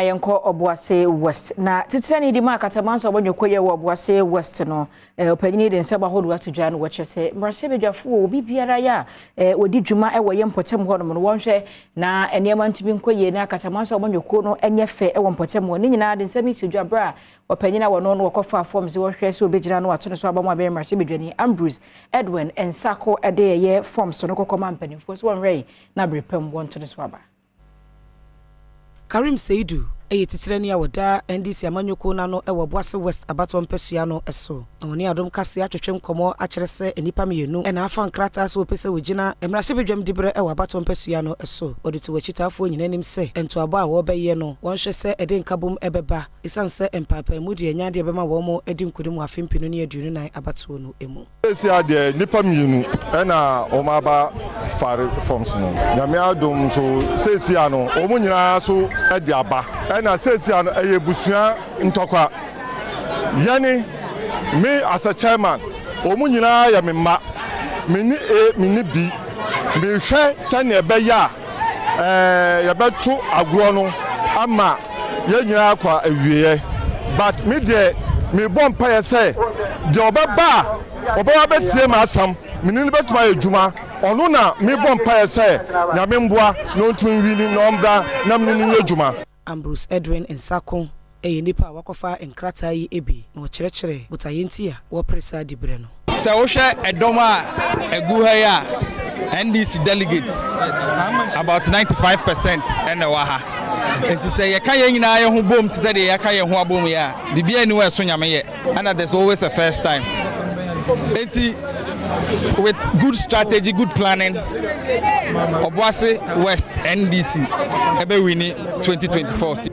Yɛnkɔ Obuasi West na titire di ma Akatamanso abɔnwoko yɛ wɔ Obuasi West no, ɔpanyin de nsɛm ahodoɔ ato dwa no, wɔkyerɛ sɛ mmarahyɛbadwafo wɔ obi biara yɛ a wɔdi dwuma wɔ yɛ mpɔtam hɔnom no, wɔnhwɛ na nneɛma ntumi nkɔ yie na Akatamanso abɔnwoko no nyɛ fɛ wɔ mpɔtam hɔ. Ne nyinaa de nsɛm yi to dwa berɛ a ɔpanyin a wɔno no wɔkɔfa fam sɛ wɔhwɛ sɛ obɛgyina no wato no so aba mu abɛyɛ mmarahyɛbadwani, Ambrose Edwin Nsako, de ɛyɛ fam so no kɔkɔma mpanimfoɔ so wɔnhwɛ yi na bere pam wɔnto no so aba. Karim Seidu ɛyɛ titirani a wɔda NDC amanyɔkuo n'ano ɛwɔ Obuasi West abatoɔ mpɛsua no so, na wɔne Adom Kaseɛ atwetwe nkɔmmɔ akyerɛ sɛ nnipa mmienu ɛna afa nkrataa sɛ wɔpɛ sɛ wɔgyina mmarahyɛbadwam diberɛ ɛwɔ abatoɔ mpɛsua no so. Wɔde to wɔakyitaafoɔ nyinaa anim sɛ ntoabɔ a wɔrebɛyɛ no, wɔnhwɛ sɛ ɛde nkabom ɛbɛba, ɛsiane sɛ mpaapaamu deɛ ɛnya deɛ ɛbɛma wɔn mo adi nkonim wɔ afe 2024 abatoɔ no mu. Esi adeɛ, nipa mmienu ɛna wɔn aba fare forms no. Nyame adom so, seesi ano wɔn nyinaa so ɛde aba, ɛna seesi ano ɛyɛ busua ntɔkwa. Yɛne me as a chairman, wɔn nyinaa yɛ me mma. Me ni A, me ni B. Mehwɛ sɛnea ɛbɛyɛ a yɛbɛto agorɔ no ama yɛn nyinaa kɔ awieɛ, but me deɛ, mebɔ mpaeɛ sɛ deɛ ɔbɛba a ɔbɛba bɛtie ma asam mene no bɛtumi ayɛ adwuma, ɔno na mebɔ mpaeɛ sɛ Nyame mboa na ɔntumi nwini na ɔmbra na mene no nyɛ adwuma. Ambrose Edwin Nsako ɛyɛ nipa a wakɔfa nkrataa yi bi na ɔkyerɛkyerɛ botaeɛ nti a wɔpere saa diberɛ no. Sɛ wohwɛ ɛdɔm a ɛgu ha yi a, NDC delegates about 95% ɛna ɛwɔ ha, nti sɛ yɛka yɛn nyinaa yɛn ho bom te sɛ deɛ yɛka yɛn ho abom yɛ a, biribiara ni wɔ ɛso Nyame yɛ, ɛna there's always a first time. Nti with good strategy, good planning, Obuasi West NDC ɛbɛ win 2024.